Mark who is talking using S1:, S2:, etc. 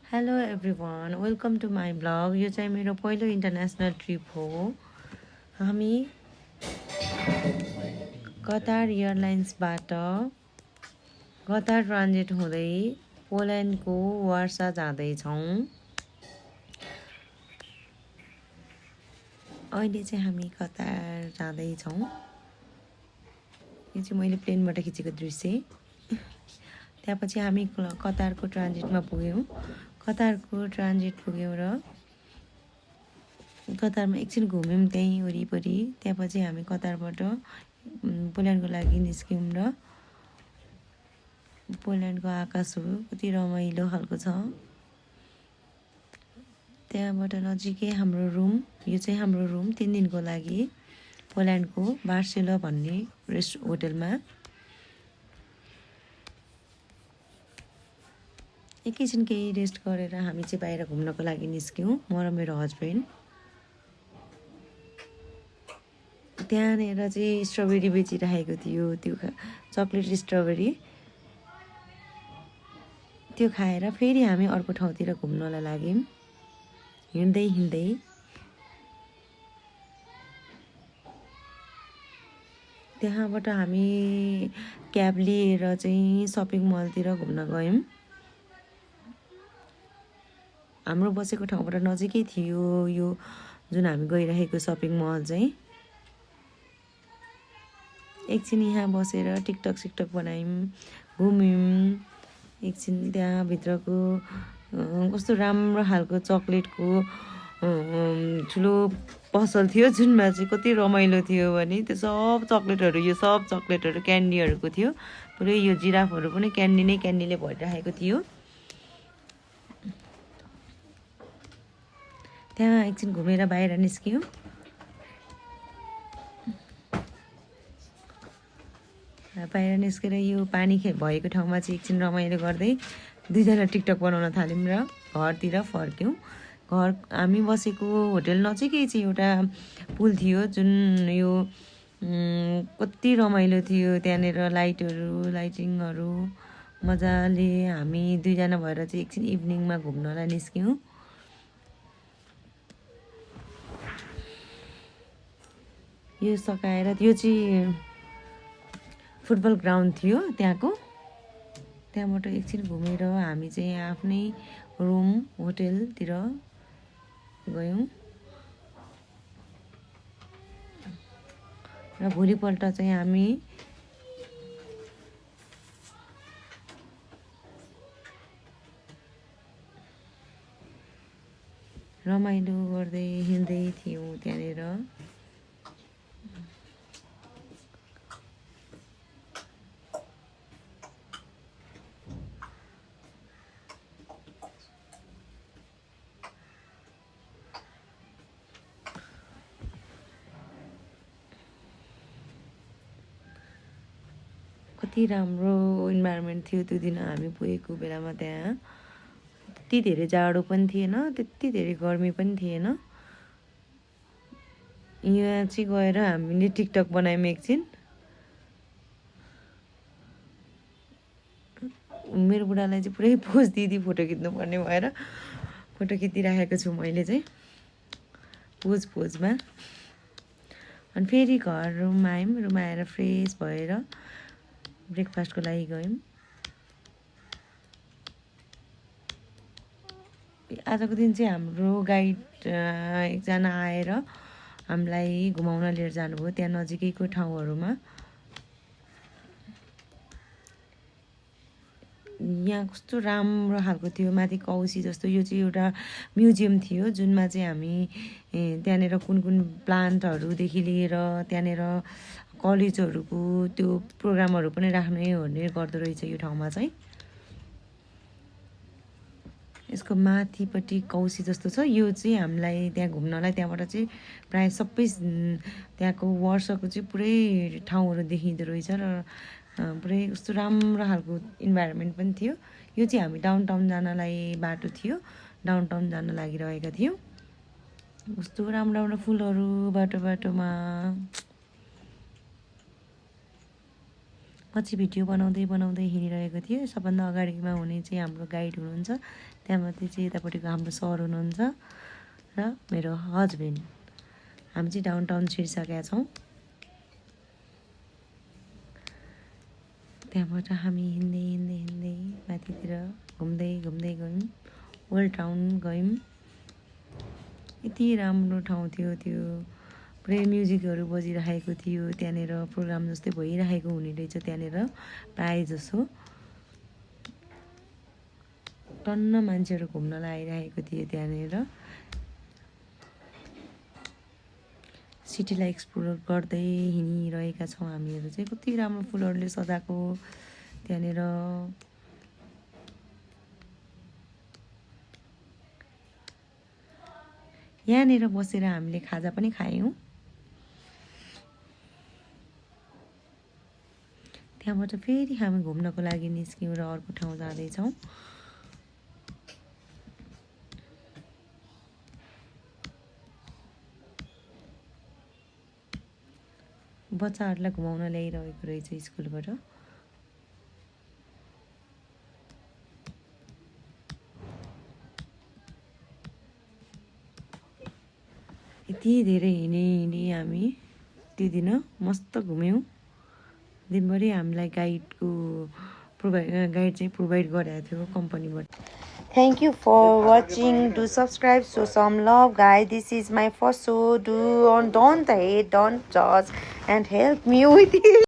S1: Hello everyone welcome to my blog. यो चाहिँ मेरो पहिलो इन्टरनेसनल ट्रिप हो। हामी कतार एयरलाइन्सबाट कतार ट्रान्जिट हुँदै पोल्यान्डको वार्सा जाँदैछौँ। अहिले चाहिँ हामी कतार जाँदैछौँ। यो चाहिँ मैले प्लेनबाट खिचेको दृश्य। त्यसपछि हामी कतारको ट्रान्जिटमा पुग्यौँ। कतारको ट्रान्जिट पुग्यौँ र कतारमा एकछिन घुम्यौँ त्यहीँ वरिपरि। त्यसपछि हामी कतारबाट पोल्यान्डको लागि निस्क्यौँ र पोल्यान्डको आकाशहरू कति रमाइलो खालको छ। त्यहाँबाट नजिकै हाम्रो रुम, यो चाहिँ हाम्रो रुम 3 दिनको लागि पोल्यान्डको बार्सेलो भन्ने होटलमा। एकैछिन केही रेस्ट गरेर हामी चाहिँ बाहिर घुम्नको लागि निस्क्यौँ, म र मेरो हस्बेन्ड। त्यहाँनिर चाहिँ स्ट्रबेरी बेचिरहेको थियो, त्यो चक्लेट स्ट्रबेरी। त्यो खाएर फेरि हामी अर्को ठाउँतिर घुम्नलाई लाग्यौँ। हिँड्दै त्यहाँबाट हामी क्याब लिएर चाहिँ सपिङ मलतिर घुम्न गयौँ। हाम्रो बसेको ठाउँबाट नजिकै थियो यो जुन हामी गइरहेको सपिङ मल चाहिँ। एकछिन यहाँ बसेर टिकटक सिकटक बनायौँ, घुम्यौँ। एकछिन त्यहाँभित्रको कस्तो राम्रो खालको चक्लेटको ठुलो पसल थियो, जुनमा चाहिँ कति रमाइलो थियो भने त्यो सब चक्लेटहरू, यो सब चक्लेटहरू क्यान्डीहरूको थियो। पुरै यो जिराफहरू पनि क्यान्डीले भरिरहेको थियो। त्यहाँ एकछिन घुमेर बाहिर निस्क्यौँ। बाहिर निस्केर यो पानी भएको ठाउँमा चाहिँ एकछिन रमाइलो गर्दै दुईजना टिकटक बनाउन थाल्यौँ र घरतिर फर्क्यौँ। हामी बसेको होटल नजिकै चाहिँ एउटा पुल थियो, जुन यो कति रमाइलो थियो। त्यहाँनिर लाइटिङहरू मजाले। हामी दुईजना भएर चाहिँ एकछिन इभिनिङमा घुम्नलाई निस्क्यौँ। यो सकाएर यो चाहिँ फुटबल ग्राउन्ड थियो त्यहाँको। त्यहाँबाट एकछिन घुमेर हामी चाहिँ आफ्नै रुम होटलतिर गयौँ र भोलिपल्ट चाहिँ हामी रमाइलो गर्दै हिँड्दै थियौँ त्यहाँनिर। कति राम्रो इन्भाइरोमेन्ट थियो त्यो दिन हामी पुगेको बेलामा। त्यहाँ त्यति धेरै जाडो पनि थिएन, त्यति धेरै गर्मी पनि थिएन। यहाँ चाहिँ गएर हामीले टिकटक बनायौँ एकछिन। मेरो बुढालाई चाहिँ पुरै पोज दिदी फोटो खिच्नुपर्ने भएर फोटो खिचिराखेको छु मैले चाहिँ पोजमा। अनि फेरि रुममा आयौँ। रुममा आएर फ्रेस भएर ब्रेकफास्टको लागि गयौँ। आजको दिन चाहिँ हाम्रो गाइड एकजना आएर हामीलाई घुमाउन लिएर जानुभयो त्यहाँ नजिकैको ठाउँहरूमा। यहाँ कस्तो राम्रो खालको थियो, माथि कौसी जस्तो। यो चाहिँ एउटा म्युजियम थियो, जुनमा चाहिँ हामी त्यहाँनिर कुन प्लान्टहरूदेखि लिएर त्यहाँनिर कलेजहरूको त्यो प्रोग्रामहरू पनि राख्ने ओर्ने गर्दो रहेछ यो ठाउँमा चाहिँ। यसको माथिपट्टि कौसी जस्तो छ। यो चाहिँ हामीलाई त्यहाँ घुम्नलाई, त्यहाँबाट चाहिँ प्रायः सबै त्यहाँको वर्षको चाहिँ पुरै ठाउँहरू देखिँदो रहेछ र पुरै कस्तो राम्रो खालको इन्भाइरोमेन्ट पनि थियो। यो चाहिँ हामी डाउनटाउन जानलाई बाटो थियो, डाउनटाउन जान लागिरहेका थियौँ। कस्तो राम्रो फुलहरू बाटोमा। पछि भिडियो बनाउँदै हिँडिरहेको थियो। सबभन्दा अगाडिमा हुने चाहिँ हाम्रो गाइड हुनुहुन्छ, त्यहाँमाथि चाहिँ यतापट्टिको हाम्रो सर हुनुहुन्छ र मेरो हस्बेन्ड। हामी चाहिँ डाउन टाउन छिरिसकेका छौँ। त्यहाँबाट हामी हिँड्दै हिँड्दै हिँड्दै माथितिर घुम्दै घुम्दै गयौँ, ओल्ड टाउन गयौँ। यति राम्रो ठाउँ थियो त्यो, पुरै म्युजिकहरू बजिरहेको थियो त्यहाँनिर, प्रोग्राम जस्तै भइरहेको हुने रहेछ त्यहाँनिर प्रायः जसो। टन्न मान्छेहरू घुम्न लागिरहेको थियो त्यहाँनिर। सिटीलाई एक्सप्लोर गर्दै हिँडिरहेका छौँ हामीहरू चाहिँ। कति राम्रो फुलहरूले सजाएको त्यहाँनिर। यहाँनिर बसेर हामीले खाजा पनि खायौँ। त्यहाँबाट फेरि हामी घुम्नको लागि निस्क्यौँ र अर्को ठाउँ जाँदैछौँ। बच्चाहरूलाई घुमाउन ल्याइरहेको रहेछ स्कुलबाट। यति धेरै हिँडी हामी त्यो दिन मस्त घुम्यौँ। दिनभरि हामीलाई गाइड चाहिँ प्रोभाइड गरेको थियो कम्पनीबाट। Thank you for watching. Do subscribe, show some love, guys. This is my first show. Don't hate, don't judge, and help me with it.